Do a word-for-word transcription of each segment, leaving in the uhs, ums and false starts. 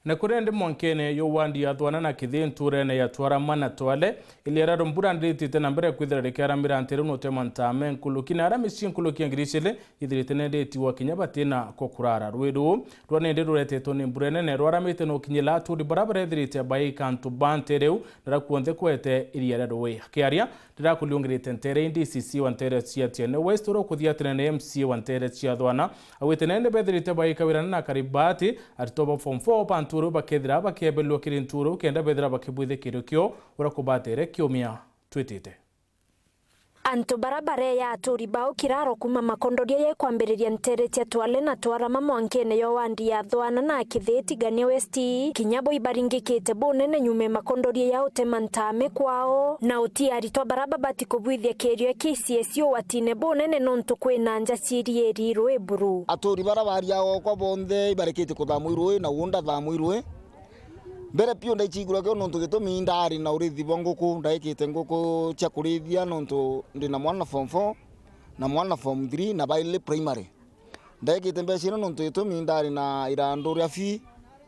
Na kuria ndi mwankene yo wandi ya Thwana na Kithi nturene ya Twarama na Twale, iriera ria Mbura ndiritite na mbere kwithira rikiaramira ntere nutema ntame nkuluki na aria micii nkuluki ya ngiri iciri ithirite nende itiwa kinya batina ko kurara. Rwi ruu rwa nende ruretetwe ni mbura nene rwaramite no kinyila aturi bara barethirite baika antu ba ntere iu na ra kuonthe kwete iriera rui. Akiaria riria kuliungirite ntere ii, D C C wa ntere cia Tiene West uria ukuthia tene na M C A wa ntere cia Thwana, augite nende bethirite baika wirana na Karibati, aritwa ba form four ba nturu bakethira bakiebelwa kiri nturu kenda bethira bakibwithikirio kio uria kubatere kiumia twitite. Antu bara bareya aturi bao kiraro kuuma makondoria ya ikwambiriria ntere cia Twale na Twarama mwankene yo wandi ya Thwana na Kithi Tigania West, kinya bo ibaringikite bunene nyuma makondoria ya utema ntame kwao, na uti aritwa bara babati kubwithia kirio K C S E ugwatine bunene nontu kwina nja cirieri rwi buru. Aturi bara baria okwa bonthe ibarekete kuthamwa i rui na uunda thamwa i rui. Mbere piu ndaiciguragio nontu gitumi ndaari na urithi bwa nguku, ndaikite nguku cia kurithia nontu ndi na mwana form four na mwana form three na baili primary. Ndaikite mbeca ino nontu gitumi ndaari na irandu ria fee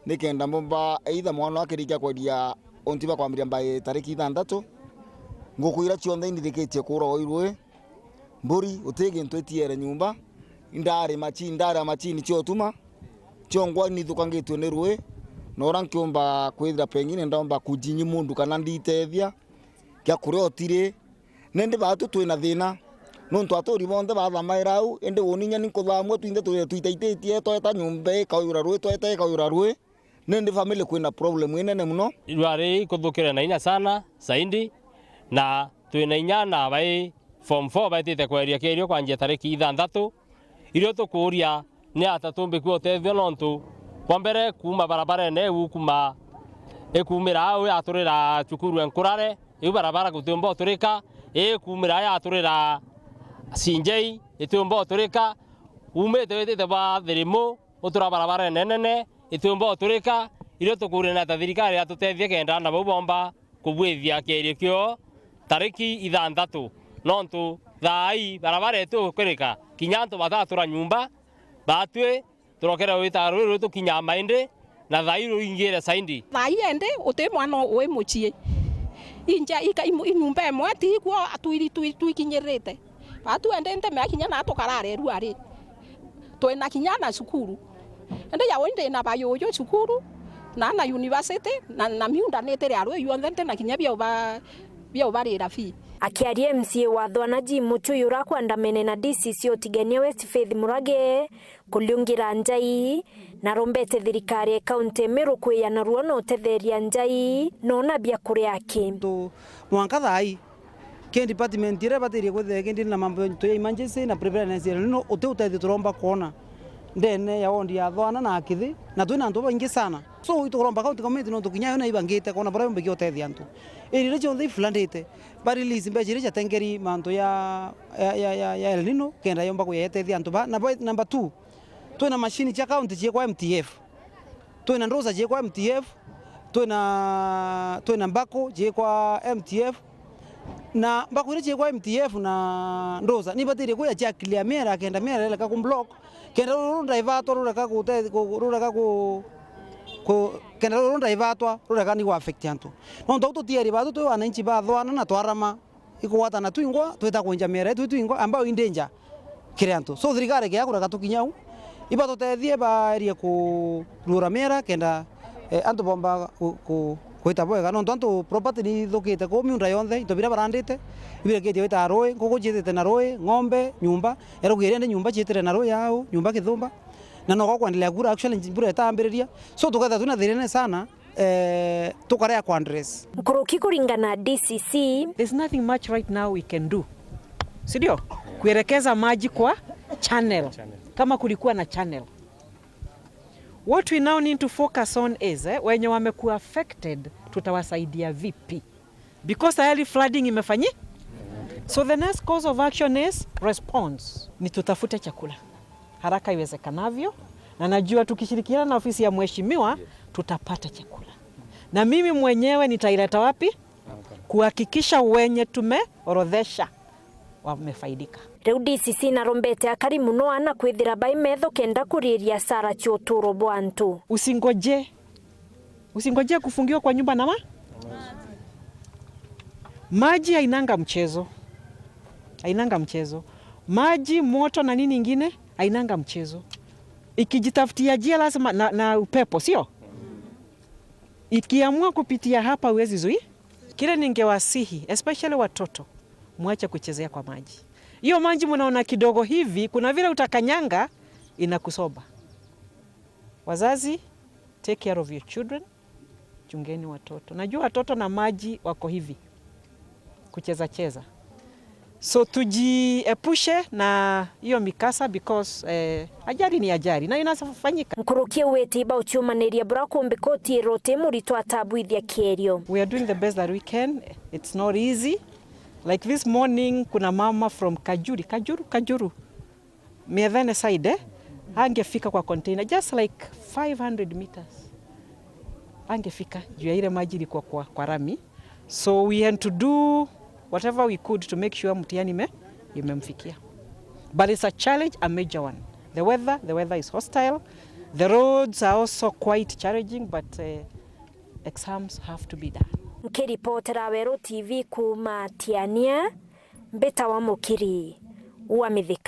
nikenda mbomba either mwana akirikia kwendia unti ba kwambiria by tariki ithanthatu, nguku iria cionthe indirikitie kuuragwa i rui. Mburi, uti gintu itiere nyumba, indaari machi-, indaara machini cia utuma, ciongwa nithukangitue ni rui, na uria nkiumba kwithira pengine ndaumba kujinyi mundu kana nditethia, kia kuria utiri, nindi baatu twina thina, nontu aturi bonthe bathamaira au, indi uni inya ni nkuthamua twinthe twi-, twitaititie, tweta nyumba ikauyura rui, tweta ikauyura rui, nindi family kwina problem inene muno. Rwari ikuthukire na inya sana zaidi, na twina inya na bai form four baitite kweria kierio kwanjia tariki ithanthatu. Irio tukuuria ni ata tumbikua utethio, nontu kwa mbere kuuma barabarene iu kuma ikumira au yaturira cukuru enkurare, iu barabara gutiumba uturika, ii kumira yaturira Sinjei itiumba uturika, umite witite ba Thirimu utura barabarene nene itiumba uturika. Irio tukuuria ni ata thirikari yatutethie kenda na bau bomba kubwithia kierio kio tariki ithanthatu, nontu thaai barabara itiukurika, kinya antu batatura nyumba, batwi turokere gwita rui rui tukinyaa maindi, na thaai ruingire saindi. Thaai endi uti mwana wi mucii, inja ika imu-, inyumba imwe ti ikwo twiri-, twi-, twikinyirite. Batu endi ntemea kinya na tukarare ruari. Twina kinya na cukuru. Indi ya ui ndi na bayuyu cukuru, na na university, na, na miunda nitire arui yonthe nti na kinya bia uba-, bia ubarira fee. Akiaria M C A wa Thwana Jim Muchui urakwandamene na D C C o Tigania West Faith Murage, kuliungira nja ii, na arombete thirikari ya kaunti ya Meru kwiyana ruo na utetheria nja ii, na ona bia kuria aki. Tu-, mwanka thaai, ki department iria ibatirie kwithira ikindira na mambo ya emergency na preparedness ya El Nino, uti utethio turomba kwona ndene ya ward ya Thwana na Akithi, na twina antu babaingi sana. So, ituromba county committee nontu kinya yo na ibangite kwona buria yumbikia utethia antu. Area iria cionthe iflandite, ba release mbeca iria ciatengeri mantu ya, ya, ya, ya, ya El Nino, kenda yomba kuya yetethia antu ba. Na ba, number two, twina machine cia county ciikwa M T F. Twina ndoza ciikwa M T F, twina, twina mbako ciikwa M T F. Na mbako iria ciikwa M T F na ndoza, ni ibatirie kuya cia clear miera, kenda miera ireka ku block, kenda ruru ndaivatwa rureka gute-, ku-, rureka ku-, ku-, kenda ruru ndaivatwa rureka ni ku affect antu. Nontu au tutieri batu twi wananchi ba Thwana na Twarama, ikugwatana twingwa, twita kwenja miera yetu twingwa, ambayo i danger kiri antu. So, thirikari ikiaga kureka tukinya au, ibatutethie baerie kurura miera kenda, eh, antu bomba ku-, ku-, kwita bwega. Nontu antu property ni ithukite kuu, miunda yonthe, into biria barandite, ibireketie wita rui, nguku ciitite na rui, ng'ombe, nyumba, erugiria ndi nyumba ciitire na rui yao, nyumba kithumba. Na nogo kwendelea kura, actually, mbura itambiriria. So, tukethira twina thina nene sana, eh, tukarea kwa address. Nkuruki kuringana na D C C. There's nothing much right now we can do. Si ndio? Kuelekeza maji kwa channel. Channel. Kama kulikuwa na channel. What we now need to focus on is, eh, wenye wamekuwa affected, tutawasaidia vipi? Because tayari flooding imefanyi-, so the next course of action is response. Ni tutafute chakula haraka iwezekanavyo, na najua tukishirikiana na ofisi ya mheshimiwa, tutapata chakula. Na mimi mwenyewe nitaileta wapi? Kuhakikisha wenye tumeorodhesha wamefaidika. Riu D C C narombete akari muno ana kwithira bai metho kenda kuriria asara cia uturo bwa antu. Usingoje Usingojee kufungiwa kwa nyumba na ma-, maji hainanga mchezo. Hainanga mchezo. Maji, moto na nini ingine, hainanga mchezo. Ikijitafutia njia lazima na, na upepo, sio? Ikiamua kupitia hapa huwezi zuia. Kile ningewasihi, especially watoto, muache kuchezea kwa maji. Hiyo maji mnaona kidogo hivi, kuna vile utakanyanga, inakusoba. Wazazi, take care of your children. Chungeni watoto. Najua watoto na maji wako hivi. Kucheza cheza. So tujiepushe na hiyo mikasa because, eh, ajali ni ajali na inafanyika. Nkuruki ugwitiba uciumaniria bura kumbika utiirwa uti muritu atabwithia kierio. We are doing the best that we can. It's not easy. Like this morning, kuna mama from Kajuri, Kajuru, Kajuru. Miethene side, eh? Angefika kwa container, just like five hundred meters. Angefika, juu ya ile maji ilikuwa kwa, kwa rami. So we had to do whatever we could to make sure mtihani ime-, imemfikia. But it's a challenge, a major one. The weather, the weather is hostile. The roads are also quite challenging, but, eh, exams have to be done. Nkiripotera Weru T V kuuma Tiania, mbitawa Mukiri wa Mithika.